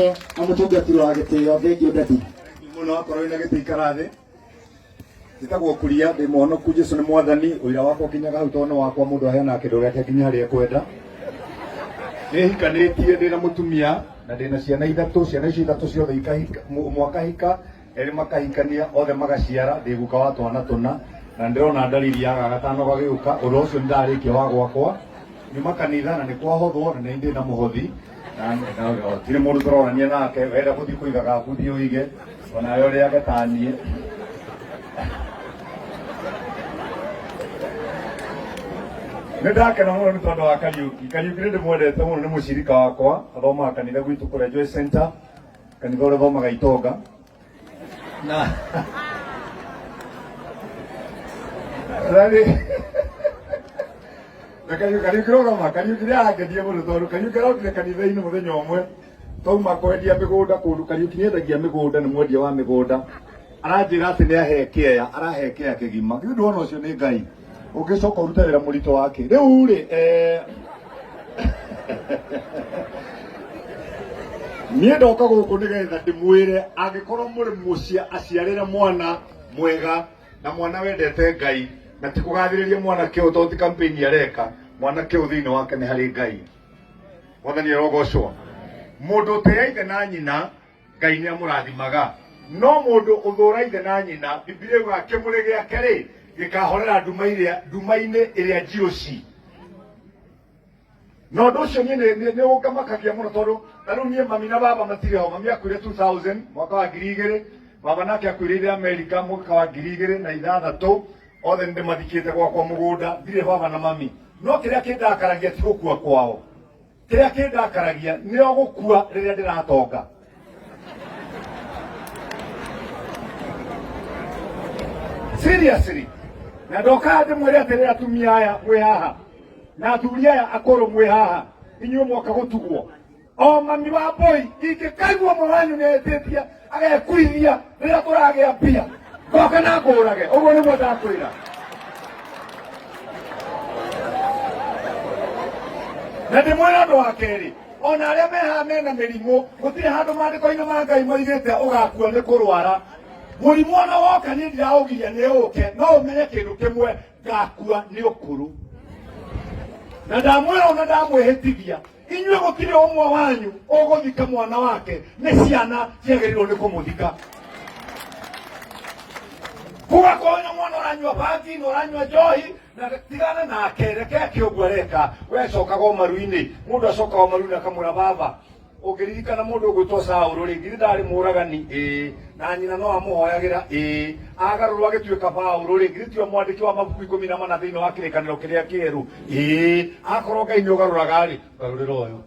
wake na mũtungatĩri wa gĩtĩo. Thengiũ dadi. Mũno akorwo wĩna gĩtĩ ikara thĩ. Njĩtagwo Kuria, ndĩ mũhonoku, Jesu nĩ mwathani, ũira wakwa ũkinyaga hau tondũ nĩ wakwa, mũndũ aheanaga kĩndũ gĩake nginya harĩa ekwenda. Nĩ hikanĩtie, ndĩ na mũtumia na ndĩ na ciana ithatũ, ciana icio ithatũ ciothe ikahika, ũmwe akahika, erĩ makahikania, othe magaciara, ndĩ guka wa twana tũna, na ndĩrona ndariri ya ga gatano gagĩũka, ũndũ ũcio nĩ ndarĩkia wa gwakwa, nyuma kanitha na nĩ kwahothwo na nĩ ndĩ na mũhothi, na tirĩ mũndũ tũronania nake, wenda gũthiĩ kũiga gaku thiĩ ũige, onawe ũrĩage ta niĩ. Nĩ ndakena mũno nĩ tondũ wa Kariũki. Kariũki nĩ ndĩmwendete mũno, nĩ mũcirika wakwa, athomaga kanitha gwitũ kũrĩa Joy Center, kanitha ũrĩa thomaga itonga. Na na nĩ na Kariũki Kariũki rũgama, Kariũki nĩ arangenia mũno tondũ Kariũki arokire kanitha-inĩ mũthenya ũmwe twauma kwendia mĩgũnda kũndũ. Kariũki nĩ endagia mĩgũnda, nĩ mwendia wa mĩgũnda. Aranjĩra atĩ nĩ ahe kĩeya, arahe kĩeya kĩgima. Githĩ ndwona ũcio nĩ Ngai? Ũngĩcoka ũrute wĩra mũritũ wake. Rĩu rĩ, niĩ ndoka gũkũ nĩgetha ndĩmwĩre angĩkorwo mũrĩ mũcia aciarĩre mwana mwega na mwana wendete Ngai, na ti kũgathĩrĩria mwanake ũyũ tondũ ti campaign areka, mwanake ũyũ thĩinĩ wake nĩ harĩ Ngai. Mwathani arogocwo. Mũndũ ũtĩĩa ithe na nyina, Ngai nĩ amũrathimaga, no mũndũ ũthũra ithe na nyina, Bibilia yugaga kĩmũrĩ gĩake rĩ gĩkahorera nduma-inĩ ĩrĩa njirũ ci. Na ũndũ ũcio niĩ nĩ ũngamakagia mũno tondũ ta rĩu niĩ mami na baba matirĩ ho. Mami akuire 2000, mwaka wa ngiri igĩrĩ, baba nake akuĩrĩire Amerika mwaka wa ngiri igĩrĩ na ithathatũ. Othe nĩ ndĩmathikĩte gwakwa mũgũnda, ndirĩ baba na mami. No kĩrĩa kĩndakaragia ti gũkua kwao, kĩrĩa kĩndakaragia nĩ o gũkua rĩrĩa ndĩratonga. Seriously, na ndokaga ndĩmwĩre atĩrĩrĩ, atumia aya mwĩ haha na athuri aya akũrũ mwĩ haha, inyuĩ mwoka gũtugwo o mami wa mbũi, ingĩkaigua ũmwe wanyu nĩ etĩtie agekuithia rĩrĩa tũragĩa mbia, ngoka na ngũrage. Ũguo nĩguo ndakwĩra. Na ndĩmwĩra ũndũ wa kerĩ, ona arĩa me haha mena mĩrimũ, gũtirĩ handũ maandĩko-inĩ ma Ngai moigĩte ũgakua nĩ kũrwara. Mũrimũ ona woka niĩ ndiraũgiria nĩ ũke, no ũmenye kĩndũ kĩmwe, ngakua nĩ ũkũrũ. Na ndamwĩra ona ndamwĩhĩtithia, inyuĩ gũtirĩ ũmwe wanyu ũgũthika mwana wake, nĩ ciana ciagĩrĩirwo nĩ kũmũthika. Gũgakorwo na mwana ũranyua bangi na ũranyua njohi, na tigana nake, reke eke ũguo areka. We cokaga o maru-inĩ, mũndũ acokaga o maru-inĩ akamwĩra baba, ũngĩririkana mũndũ ũgwĩtwo Saũlũ rĩ, githĩ ndarĩ mũragani? Ĩĩ. Na nyina no amũhoyagĩra? Ĩĩ. Agarũrwo agĩtuĩka Paũlũ rĩ, githĩ tiwe mwandĩki wa mabuku 14 thĩinĩ wa kĩrĩkanĩro kĩrĩa kĩerũ? Ĩĩ. Akorwo Ngai nĩ ũgarũraga rĩ, garũrĩra ũyũ.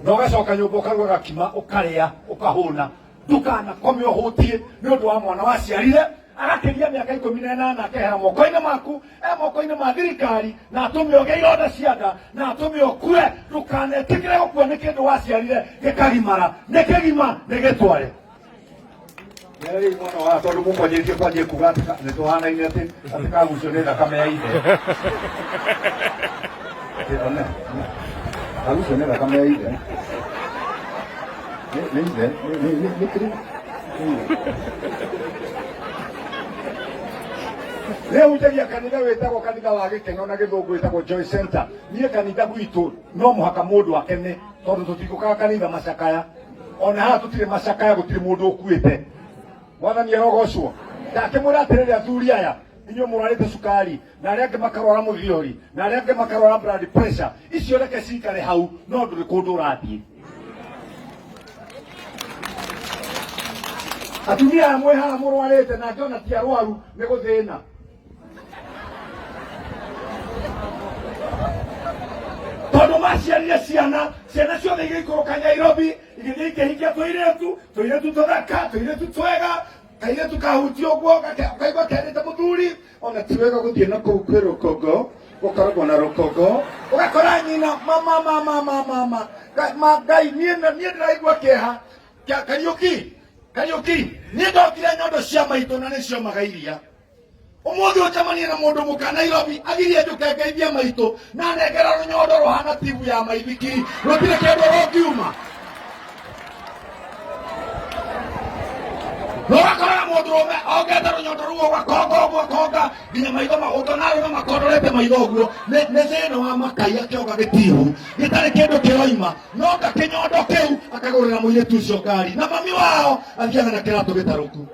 Na ũgacoka nyũmba ũkaruga gakima, ũkarĩa, ũkahũna. Ndũkanakome ũhũtiĩ nĩ ũndũ wa mwana waciarire agakĩria mĩaka 18 akehera moko-inĩ maku, e moko-inĩ ma thirikari, na atũme ũgĩe ironda cia nda, na atũme ũkue. Ndũkanetĩkĩre gũkua nĩ kĩndũ waciarire gĩkagimara, nĩ kĩgima, nĩ gĩtware. Rĩu mwana wa tondũ mũkwanjĩrĩrie kwanjie kuga atĩ nĩ tũhanaine atĩ atĩ kagucio nĩ thakame ya ithe. Atĩ one, kagucio nĩ thakame ya ithe. Nĩ ithe, nĩ kĩrĩ. Rĩu njagia kanitha wĩtagwo kanitha wa gĩkeno na gĩthũngũ wĩtagwo Joy Center. Niĩ kanitha gwitũ no mũhaka mũndũ akene tondũ tũtigũkaga kanitha macakaya. Ona haha tũtirĩ macakaya, gũtirĩ mũndũ ũkuĩte. Mwathani arogocwo. Ndakĩmwĩra atĩrĩrĩ, athuri aya, inyuĩ mũrwarĩte cukari, na arĩa angĩ makarwara mũthiori, na arĩa angĩ makarwara blood pressure, icio reke cikare hau, no ndũrĩ kũndũ ũrathiĩ. Atumia aya mwĩ haha mũrwarĩte na angĩ ona ti arwaru nĩ gũthĩna. Tondũ maciarire ciana, ciana ciothe igĩikũrũka Nairobi, igĩthiĩ ikĩhikia tũirĩtu, tũirĩtu tũthaka, tũirĩtu twega, kairĩtu kahutia ũguo, ũkaigua kerĩte mũthuri, ona ti wega gũthiĩ na kũu kwĩ rũkũngũ, gũkoragwo na rũkũngũ, ũgakora nyina, mama, mama, mama, mama, ma Ngai, niĩ ndĩraigua kĩeha. Kĩa Kariũki, Kariũki, niĩ ndokire nyondo cia maitũ na nĩciomaga iria. Ũmũthĩ ũcemanie na mũndũ mũka Nairobi agirie njũke ngeithie maitũ na nengera rũnyondo rũhana tibu ya maithikiri, rũtirĩ kĩndũ rũngiuma. Mũndũrũme ongete rũnyondo rũu ũgakonga ũguo akonga nginya maitho ũngĩona arũme makondorete maitho ũguo nĩ thĩna wa makai akĩonga gĩtihu gĩtarĩ kĩndũ kĩroima no ngakĩnyondo kĩu akagũrĩra mũirĩtu ũcio ngari na mami wao athiaga na kĩratũ gĩtarũku.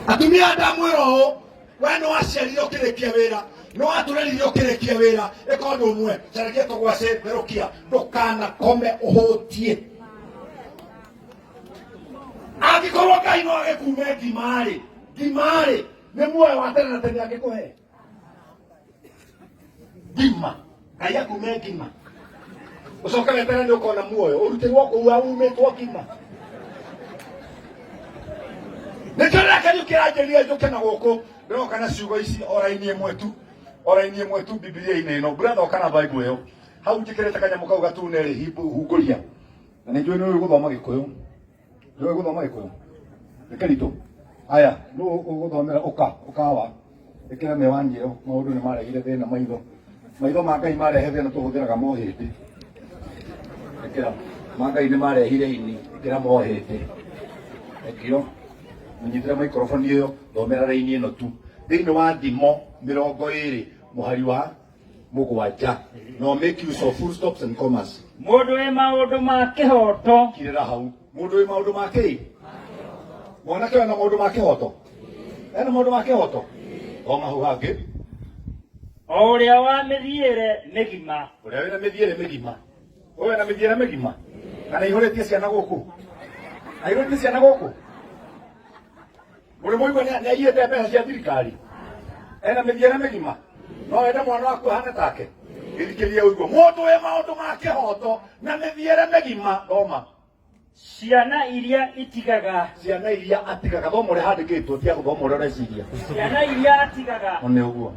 Atumia ndamwĩra ũũ, we nĩ waciarire ũkĩrĩkia wĩra, nĩ watũrerire ũkĩrĩkia wĩra, ĩka ũndũ ũmwe, caragia tũgwacĩ, therũkia, ndũkanakome ũhũtiĩ. Angĩkorwo Ngai no agĩkume ngima-rĩ, ngima-rĩ nĩ muoyo wa tene na tene angĩkũhe ngima. Ngai akume ngima ũcoke weterere nĩ ũkona muoyo ũrutĩrwo kũu umĩtwo ngima. Nĩkĩo ndĩrakenia ũkĩranjĩrire njũke na gũkũ ndĩroka na ciugo ici o raini ĩmwe tu, o raini ĩmwe tu Bibilia-inĩ ĩno. Brother ũka na Bible ĩyo hau njĩkĩrĩte kanyamũ kau gatune rĩ, hungũria. Na nĩ njũĩ nĩ ũĩ gũthoma Gĩkũyũ, nĩ ũĩ gũthoma Gĩkũyũ reke ritũ aya nũ ũgũthomera ũka ũkawa ĩkĩra mĩwani ĩyo. Maũndũ nĩ marehire thĩna, maitho ma Ngai marehe thĩna, tũhũthĩraga mohĩndĩ. Ĩkĩra ma Ngai nĩ marehire ini, ĩkĩra mohĩndĩ. Thengio mũnyitĩre maikroboni ĩyo, thomera raini ĩno tu thĩinĩ wa Thimo 20 mũhari wa 7. No make use of full stops and commas. Mũndũ wĩ maũndũ ma kĩhooto. Kirĩra hau. Mũndũ wĩ maũndũ ma kĩĩ? Mwanake wena maũndũ ma kĩhooto, ena maũndũ ma kĩhooto. Thoma hau hangĩ. O ũrĩa wa mĩthiĩre mĩgima. Ũrĩa wĩna mĩthiĩre mĩgima. Ũyũ wĩna mĩthiĩre mĩgima kana ihũrĩtie ciana gũkũ, aihũrĩtie ciana gũkũ. Mũrĩ mũigua nĩ aiyĩte mbeca cia thirikari, ena mĩthiĩre mĩgima. No wende mwana waku ahane take? Gĩthikĩrĩrie ũigua mũndũ wĩ maũndũ ma kĩhoto na mĩthiĩre mĩgima. Thoma. Ciana iria itigaga. Ciana iria atigaga. Thoma ũrĩa handĩkĩtwo, tiga gũthoma ũrĩa ũreciria. Ciana iria atigaga. O nĩ ũguo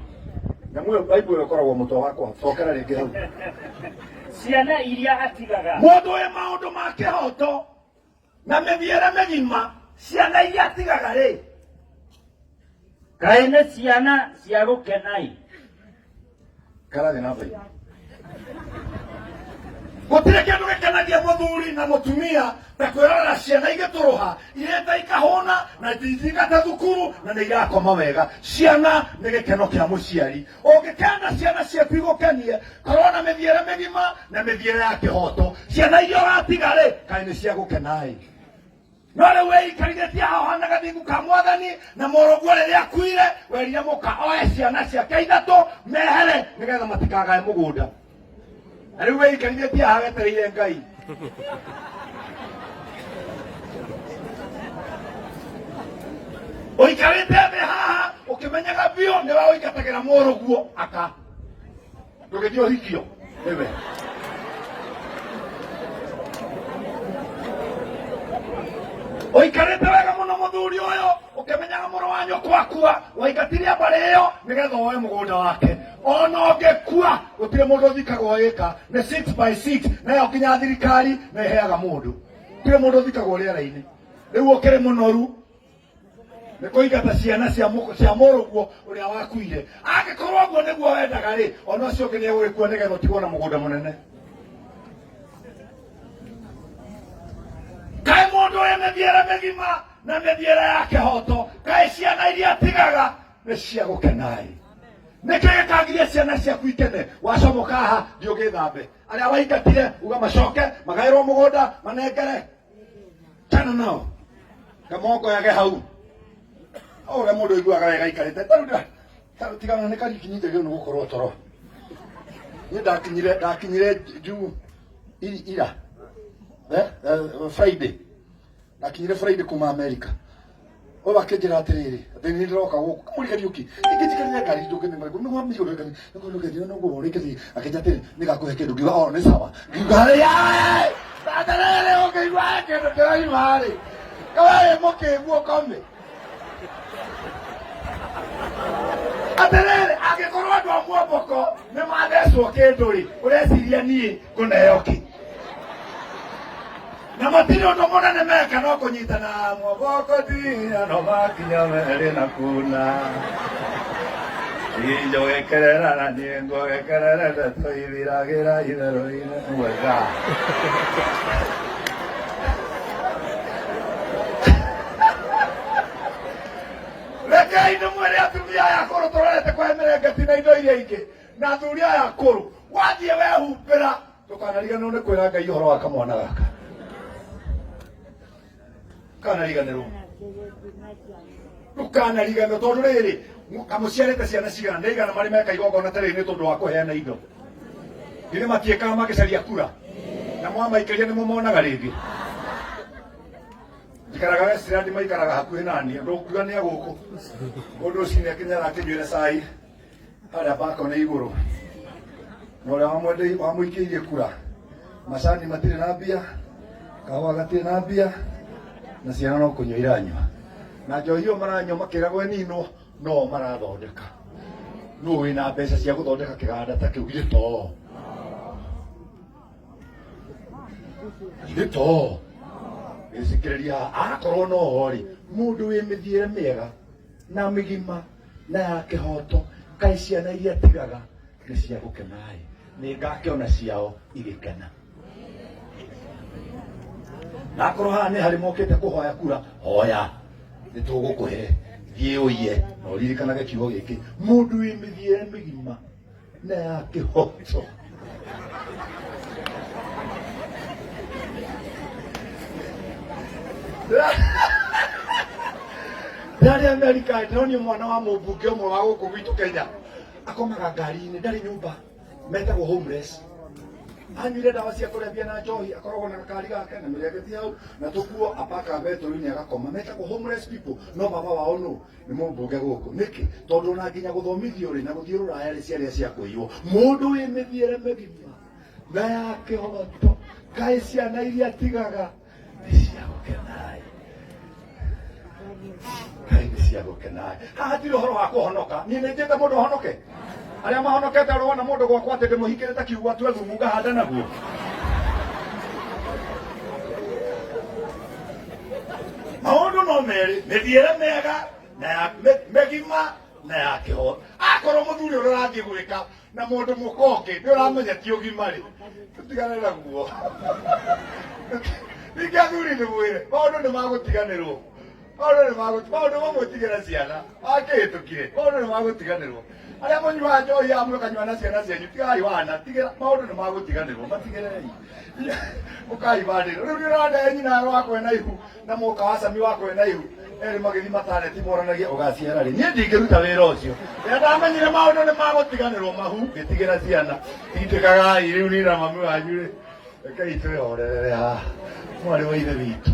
nyamũ ĩyo Bible ĩyo ĩkoragwo mũtwe wakwa. Cokera rĩngĩ hau. Ciana iria atigaga. Mũndũ wĩ maũndũ ma kĩhoto na mĩthiĩre mĩgima, ciana iria atigaga rĩ, kaĩ nĩ ciana cia gũkenai. Karathi na Bible. Gũtirĩ kĩndũ gĩkenagia mũthuri na mũtumia ta kwĩrorera ciana igĩtũrũha irĩte ikahũna na itingata thukuru na nĩ irakoma wega. Ciana nĩ gĩkeno kĩa mũciari. Ũngĩkenda ciana ciaku igũkenie, korwo na mĩthiĩre mĩgima na mĩthiĩre ya kĩhoto. Ciana iria ũratiga rĩ, kaĩ nĩ cia gũkena-ĩ. No rĩu wĩikarithĩtie haha na gathingu ka mwathani na mũrũguo rĩrĩa akuire, werire mũka oe ciana ciake ithatũ mehere nĩgetha matikagae mũgũnda. Na rĩu wĩikarithĩtie haha wetereire Ngai. Ũikarĩte thĩ haha ũkĩmenyaga biũ nĩwe ũingatagĩra mũrũguo aka ndũgĩthiĩ ũhikio nĩwe. Ũikarĩte wega mũno mũthuri ũyũ ũkĩmenyaga mũrũ wa nyũkwa akua, waingatirie mbarĩ ĩyo nĩgetha woe mũgũnda wake. Ona ũngĩkua gũtirĩ mũndũ ũthikagwo ĩka nĩ 6 by 6, nayo nginya thirikari nĩ ĩheaga mũndũ. Gũtirĩ mũndũ ũthikagwo rĩera-inĩ. Rĩu ũkĩrĩ mũnoru nĩ kũingata ciana cia mũrũguo ũrĩa wakuire. Angĩkorwo ũguo nĩguo wendaga rĩ, ona ũcio ũngĩ nĩ egũgĩkua nĩgetha ũtigwo na mũgũnda mũnene. Kaĩ mũndũ wĩ mĩthiĩre mĩgima na mĩthiĩre ya kĩhoto, kaĩ ciana iria atigaga nĩ cia gũkenaĩ. Nĩkĩ gĩkangiria ciana ciaku ikene? Wacomoka haha thiĩ ũgĩthambe. Arĩa waingatire uga macoke magaĩrwo mũgũnda manengere tana nao kamongoyage hau o ũrĩa mũndũ aiguaga wega aikarĩte. Tarĩu tigana nĩ karikinyite gĩu nĩ gũkorwo toro. Niĩ ndakinyire juu ira Friday, ndakinyire Friday kuma America. Ũyũ akĩnjĩra atĩrĩrĩ, atĩ nĩ ndĩroka gũkũ kamũri Kariũki, ingĩnjikarire ngari njũke nĩ marĩkũ nĩguo mĩgũrũ nĩguo akĩnjĩra atĩrĩ nĩngakũhe kĩndũ, ngiuga o nĩ sawa, ngiuga haya atĩrĩrĩ ũngĩigua kĩndũ kĩroima rĩ kawe mũkĩgu ũkome. Atĩrĩrĩ, angĩkorwo andũ a Mwomboko nĩ mathecwo kĩndũ rĩ, ũreciria niĩ ngũneo kĩ? Na matirĩ ũndũ mũnene meka no kũnyitana Mwomboko tinya no makinya merĩ na kuna injogekerera na niĩ ngũgekerere ndeto ithiragĩra itherũ-inĩ wega. Rekei ndĩmwĩre atumia aya akũrũ tũrorete kũhe mĩrengeti na indo iria ingĩ na athuri aya akũrũ wathiĩ wehumbĩra ndũkanariganĩrwo nĩ kwĩra Ngai ũhoro wa kamwana gaka kanariganĩrwo ndũkanariganĩrwo tondũ rĩrĩ kamũciarĩte ciana cigana nĩ igana marĩ meka igongona ta rĩrĩ nĩ tondũ wa kũheana indo githĩ matiĩkaga magĩcaria kura na mwamaikĩria nĩ mũmonaga rĩngĩ njikaraga Westland maikaraga hakuhĩ nani andũ kuga nĩ agũkũ mũndũ ũcio nĩ akinyaga akĩnyuĩra cai harĩa bakone igũrũ na ũrĩa wamũikĩirie kura macani matirĩ na mbia kahũa gatirĩ na mbia na ciana no kũnyua iranyua na njohi ĩyo maranyua makĩragwo ĩninwo no marathondeka nũ wĩna mbeca cia gũthondeka kĩganda ta kĩu githĩ to githĩ to gĩcikĩrĩria akorwo no ho rĩ mũndũ wĩ mĩthiĩre mĩega na mĩgima na ya kĩhoto kaĩ ciana iria tigaga nĩ cia gũkena-ĩ nĩ ngakĩona ciao igĩkena na akorwo haha nĩ harĩ mokĩte kũhoya kura hoya nĩ tũgũkũhe thiĩ ũiye na ũririkanage kiugo gĩkĩ mũndũ wĩ mĩthiĩre mĩgima na ya kĩhoto ndarĩ Amerika ndĩronio mwana wa mũmbunge ũmwe wa gũkũ gwitũ Kenya akomaga ngari-inĩ ndarĩ nyũmba metagwo homeless anyuire ndawa cia kũrebia na njohi akoragwo na gakari gake na mĩrengeti hau na tũkuo apaka betũrũ-inĩ agakoma metagwo homeless people no baba wao nũ nĩ mũmbunge gũkũ nĩkĩ tondũ ona nginya gũthomithio rĩ na gũthiĩ rũraya rĩ ciarĩa cia kũiywo mũndũ wĩ mĩthiĩre mĩgima na ya kĩhoto kaĩ ciana iria tigaga nĩ cia gũkenaĩ kaĩ nĩ cia gũkenaĩ haha hatirĩ ũhoro wa kũhonoka niĩ nĩ njĩte mũndũ ahonoke arĩa mahonokete ũrona mũndũ gwakwa atĩ ndĩmũhingĩrĩte kiugo atue thumu ngahanda naguo maũndũ no merĩ mĩthiĩre mĩega na ya mĩgima na ya kĩhoto akorwo mũthuri ũrĩa ũrathiĩ gwĩka na mũndũ mũka ũngĩ nĩ ũramenya ti ũgima rĩ tũtigane naguo ningĩ athuri nĩ mwĩre maũndũ nĩ magũtiganĩrwo maũndũ nĩ magũ maũndũ mamwe tigĩra ciana wakĩhĩtũkire maũndũ nĩ magũtiganĩrwo arĩa mũnyuaga njohi ya mũkanyua na ciana cianyu tigai wana tigĩra maũndũ nĩ magũtiganĩrwo matigĩrei ũkaibandĩrwo rĩu nĩ ũrandae nyina wakwa na ihu na mũka wa cami wakwa na ihu erĩ magĩthiĩ mataneti moranagia ũgaciara rĩ niĩ ndingĩruta wĩra ũcio rĩrĩa ndamenyire maũndũ nĩ magũtiganĩrwo mahu ngĩtigĩra ciana tindĩkagai rĩu niĩ na mami wanyu rĩ rekei twĩhorerere haha mwarĩ wa ithe witũ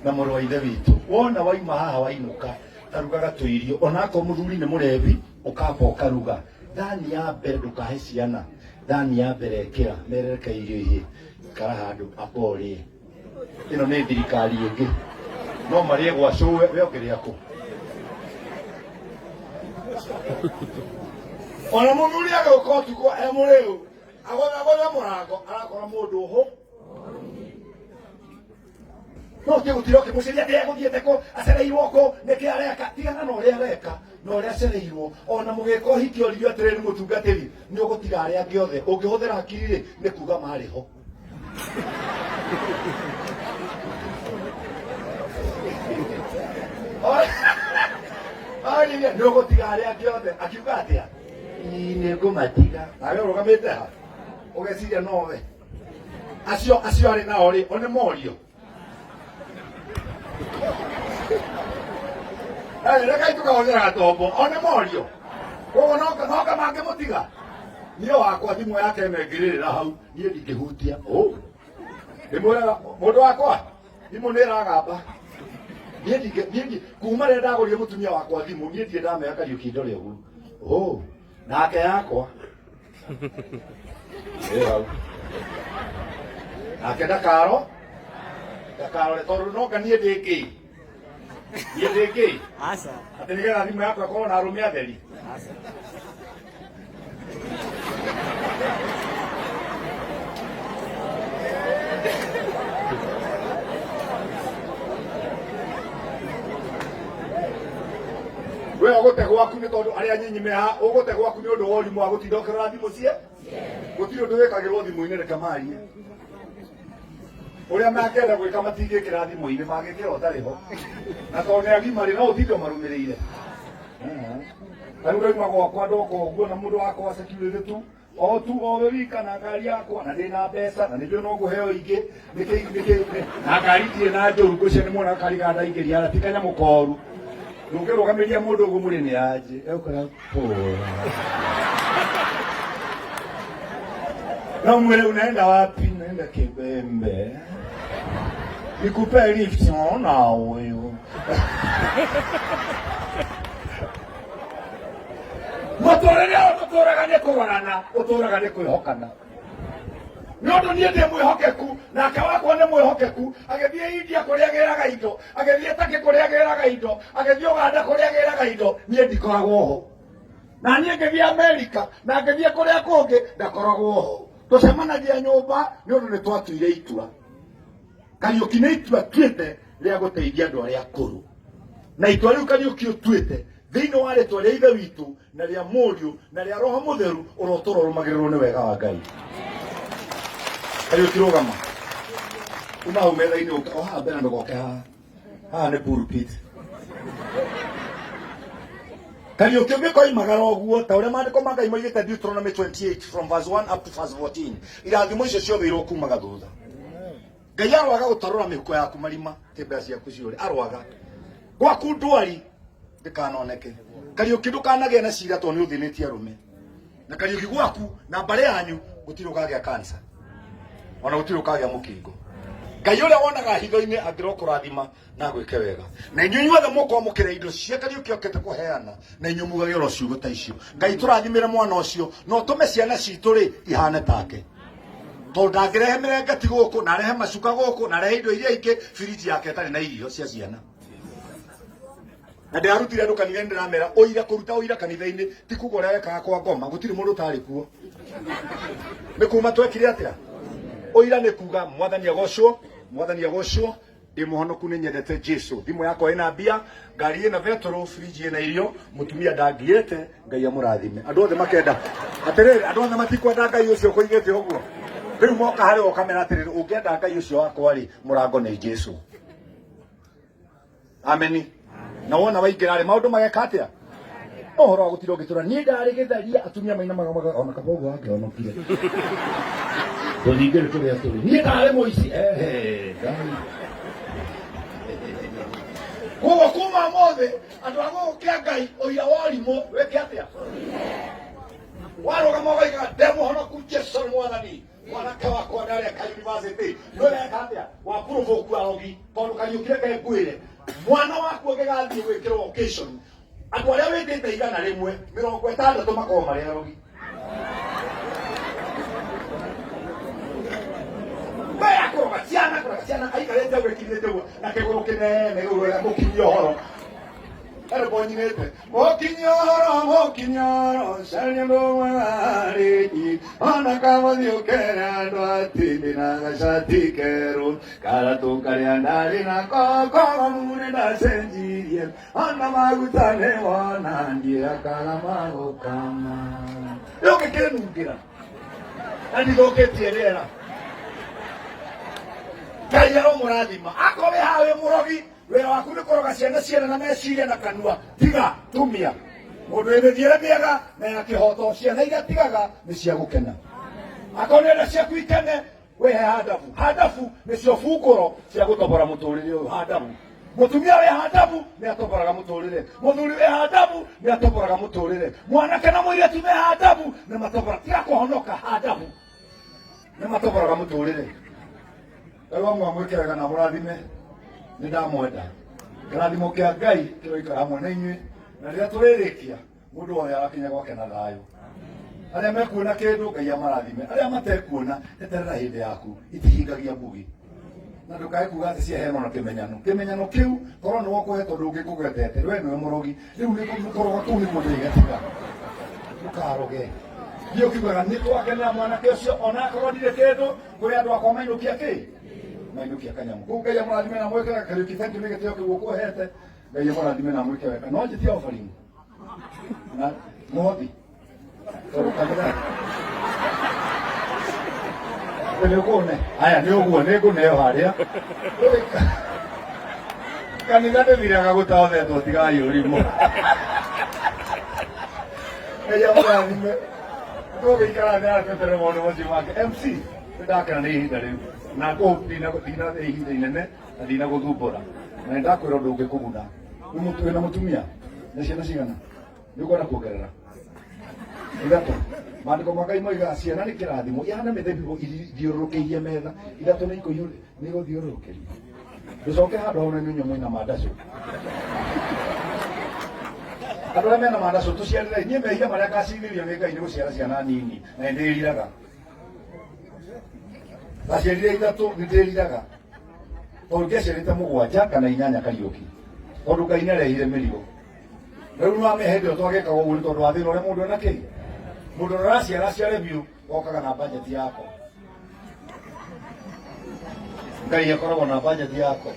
na mũrũ wa ithe witũ wona waima haha wainũka tarugaga tũirio onakorwo mũthuri nĩ mũrebi ũkamba ũkaruga thani ya mbere ndũkahe ciana thani ya mbere ĩkĩra merereke irio ihĩe ikara handũ amba ũrĩe ĩno nĩ thirikari ĩngĩ no marĩe gwa cũwe we ũkĩrĩa kũ ona mũthuri agĩũka ũtukũ e mũrĩu agũthagũtha mũrango arakora mũndũ ũhũ no ũtige gũtinda ũkĩmũciria atĩ egũthiĩte kũ acereirwo kũ nĩkĩ areka tigana na ũrĩa areka na ũrĩa acereirwo ona mũgĩka ũhiki ũririo atĩrĩrĩ mũtungatĩri nĩ ũgũtiga arĩa angĩ othe ũngĩhũthĩra hakiri rĩ nĩ kuga marĩ ho oririe nĩ ũgũtiga arĩa angĩ othe akiuga atĩa ii nĩ ngũmatiga nawe ũrũgamĩte ha ũgeciria nowe acio acio arĩ nao rĩ o nĩ morio rekai tũkahũthĩra gatombo o nĩ morio koguo noka mangĩmũtiga niĩ wakwa thimũ yake ĩmengĩrĩrĩra hau niĩ ndingĩhutia ũ ndĩmwĩraga mũndũ wakwa thimũ nĩ ĩragamba niĩ ndingĩ niĩ ndi kuma rĩrĩa ndagũrire mũtumia wakwa thimũ niĩ ndirĩ ndamenya Kariũki ndore ũguo ũ nake yakwa ĩ hau nake ndakaro ndakarore tondũ nonga niĩ ndĩ kĩ niĩ ndĩ kĩ Aca. atĩ nĩgetha thimũ yakwa ĩkorwo na arũme atheri Aca. We ũgũte gwaku nĩ tondũ arĩa nyinyi me haha ũgũte gwaku nĩ ũndũ wa ũrimũ wa gũtinda ũkĩrora thimũ cie gũtirĩ ũndũ wĩkagĩrwo thimũ-inĩ reke marie ũrĩa mangĩenda gwĩka matingĩkĩra thimũ-inĩ mangĩkĩra ũtarĩ ho na tondũ nĩ agima rĩ no ũtinde ũmarũmĩrĩire Ta rĩu ndauma gwakwa ndoka ũguo na mũndũ wakwa wa security tu o tu o we wika na ngari yakwa na ndĩna mbeca na nĩnjũĩ no ngũheo ingĩ nĩkĩ nĩkĩ na ngari ndirĩ na njũru ngwĩciria nĩ muona kari ga ndaingĩria harĩa ti kanyamũ koru ndũngĩrũgamĩria mũndũ ũguo mũrĩ nĩ anjĩ egũkora poa na mwĩre unaenda wapi naenda Kibembe nikupe lift ona huyu mũtũrĩre ũyũ tũtũraga nĩ kũrorana ũtũraga nĩ kwĩhokana nĩ ũndũ niĩ ndĩ mwĩhokeku nake wakwa nĩ mwĩhokeku agĩthiĩ India kũrĩa agĩraga indo agĩthiĩ Turkey kũrĩa agĩraga indo agĩthiĩ Uganda kũrĩa agĩraga indo niĩ ndikoragwo ho na niĩ ngĩthiĩ Amerika na ngĩthiĩ kũrĩa kũngĩ ndakoragwo ho tũcemanagia nyũmba nĩ ũndũ nĩ twatuire itua Kariũki nĩ itua tuĩte rĩa gũteithia andũ arĩa akũrũ na itua rĩu Kariũki ũtuĩte thĩinĩ wa rĩtwa rĩa ithe witũ na rĩa mũriũ na rĩa roho mũtheru ũrotũra ũrũmagĩrĩrwo nĩ wega wa Ngai. Kariũki rũgama uma hau metha-inĩ ũke o haha mbere ndũgoke haha haha nĩ pulpit. Kariũki ũngĩkoimagara ũguo ta ũrĩa maandĩko ma Ngai moigĩte Deuteronomy 28 from verse 1 up to verse 14 irathimo icio ciothe irokumaga thutha. Ngai aroaga gũtarũra mĩhuko yaku marima ti mbeca ciaku ciũre aroaga gwaku ndwari ndĩkanoneke. Kariũki ndũkanagĩe na cira tondũ nĩ ũthĩnĩtie arũme na Kariũki gwaku na mbarĩ yanyu gũtirĩ ũkagĩa kansa ona gũtirĩ ũkagĩa mũkingo. Ngai ũrĩa wonaga hitho-inĩ angĩrokũrathima na agwĩke wega na inyuĩ inyuothe mũkwamũkĩra indo cia Kariũki okĩte kũheana na inyuĩ mugage oro ciugo ta icio. Ngai tũrathimĩre mwana ũcio na ũtũme ciana citũ rĩ ihane take tondũ ndangĩrehe mĩrengeti gũkũ na arehe macuka gũkũ na arehe indo iria ingĩ firiji yake ĩtarĩ na irio cia ciana. Na ndĩrarutire andũ kanitha-inĩ ndĩramera ũira kũruta ũira kanitha-inĩ ti kuga ũrĩa wekaga kwa ngoma gũtirĩ mũndũ ũtarĩ kuo nĩ kuma twekire atĩa ũira nĩ kuga mwathani agocwo mwathani agocwo ndĩ mũhonoku nĩ nyendete Jesu thimũ yakwa ĩna mbia ngari ĩna betũrũ firiji ĩna irio mũtumia ndangĩete Ngai amũrathime andũ othe makenda atĩrĩrĩ andũ othe matikwenda Ngai ũcio kũigĩte ũguo rĩu moka harĩ we ũkamera atĩrĩrĩ ũngĩenda Ngai ũcio wakwa rĩ mũrango nĩ Jesu. Ameni. Na wona waingĩra rĩ maũndũ mageka atĩa ũhoro wa gũtira ũngĩtũra niĩ ndarĩ gĩtharia atumia mainamaga maga ona kaba ũguo angĩhonokire tũthingĩrĩ tũrĩa tũrĩ niĩ ndarĩ mũici ehe Ngai. Koguo kuma ũmũthĩ andũ a gũkũ kĩa Ngai ũira wa ũrimũ wĩke atĩa warũgama ũgaiga ndĩ mũhonoku Jesu nĩ mwathani mwanake wakwa ndareka university nĩũreka atĩa wapurovoku arogi tondũ Kariũki reke ngwĩre mwana waku angĩgathiĩ gwĩkĩrwo occasion andũ arĩa wĩtĩte 160 makorwo marĩ arogi we akũroga ciana akũroga ciana aikarĩte ũguo ekinyĩte ũguo na kĩgũrũ kĩnene gĩgũrũ gĩa gũkinyia ũhoro erũbonyinĩte mũkinyia ũhoro mũkinyia ũhoro caria ndũmwarĩnyi ona kamũthiĩ ũkere andũ atĩ ndĩna gacati kerũ karatũ karĩa ndarĩ nako kogamune ndacenjirie ona maguta nĩ wona ndiakaga magũkama rĩu ngĩkĩnungĩra na ndithũkĩtie rĩera. Ngai aromũrathima akorwo wĩ haha wĩ mũrogi wĩra waku nĩ kũroga ciana ciana na meciria na kanua tiga tumia mũndũ wĩ mĩthiĩre mĩega na ya kĩhoto ciana iria tigaga nĩ cia gũkena akorwo nĩ enda ciaku ikene wĩhe handabu handabu nĩcio bungũro cia gũtobora mũtũrĩre ũyũ handabu mũtumia wĩ handabu nĩ atoboraga mũtũrĩre mũthuri wĩ handabu nĩ atoboraga mũtũrĩre mwanake na mũirĩtu me handabu nĩ matobora tiga kũhonoka handabu nĩ matoboraga mũtũrĩre Ngai wa mwamwĩke wega na mũrathime nĩ ndamwenda kĩrathimo kĩa Ngai kĩroikara hamwe na inyuĩ na rĩrĩa tũrĩrĩkia mũndũ wothe arakinya gwake na thayũ arĩa mekuona kĩndũ Ngai amarathime arĩa matekuona eterera hĩndĩ yaku itihingagia mbugi na ndũkae kuga atĩ ciaheanwo na kĩmenyano kĩmenyano kĩu korwo nĩ wokũhe tondũ ũngĩkũgwetete we nĩwe mũrogi rĩu nĩ kũroga kũu nĩguo ndĩgetiga ndũkaroge niĩ ũkiugaga nĩ twakenera mwanake ũcio ona akorwo ndirĩ kĩndũ kũrĩ andũ akwa mainũkia kĩ mainũkia kanyamũ kũu Ngai amũrathime na mwĩke wega Kariũki thank you nĩ gĩtĩo kĩu ũkũhete Ngai amũrathime na mwĩke wega no njĩtie offering na mũhothi tondũ kanitha nĩ ũkũne aya nĩ ũguo nĩ ngũneo harĩa kanitha ndĩthiraga gũtaothetwo tigai ũrimũ. Ngai amũrathime. Tũgĩikara thĩ atweterere maũndũ macio make. MC, nĩndakena nĩ ihinda rĩu. Na ndina ihinda inene na ndinagũthumbũra. Na nĩndakwĩra ũndũ ũngĩkũguna. Wĩna mũtumia na ciana cigana? Nĩ ũkwenda kuongerera? Ithatũ. Maandĩko ma Ngai moigaga ciana nĩ kĩrathimo ihana mĩthabibũ ithiũrũrũkĩirie metha. Ithatũ nĩ igũthiũrũrũkĩria. Ndũcoke handũ hau na inyuĩ mwĩna mandacũ. Andũ arĩa mena mandacũ tũciarĩre niĩ mehia marĩa ngacirĩrio nĩ Ngai nĩ gũciara ciana nini na nĩ ndĩriraga. Ndaciarire ithatũ nĩ ndĩriraga. Tondũ ngĩaciarĩte mũgwanja kana inyanya Kariũki. Tondũ Ngai nĩ arehire mĩrigo. Rĩu no ame hĩndĩ ĩyo twagĩkaga ũguo nĩ tondũ wa thĩna ũrĩa mũndũ ena kĩ. Mũndũ ũrĩa ũraciara aciare biũ okaga na bajeti yako. Ngai akoragwo na bajeti yako.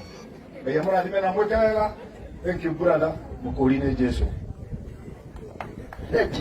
Ngai amũrathime na mwĩke wega. Thank you brother. Mũkũri nĩ Jesu. Thank you.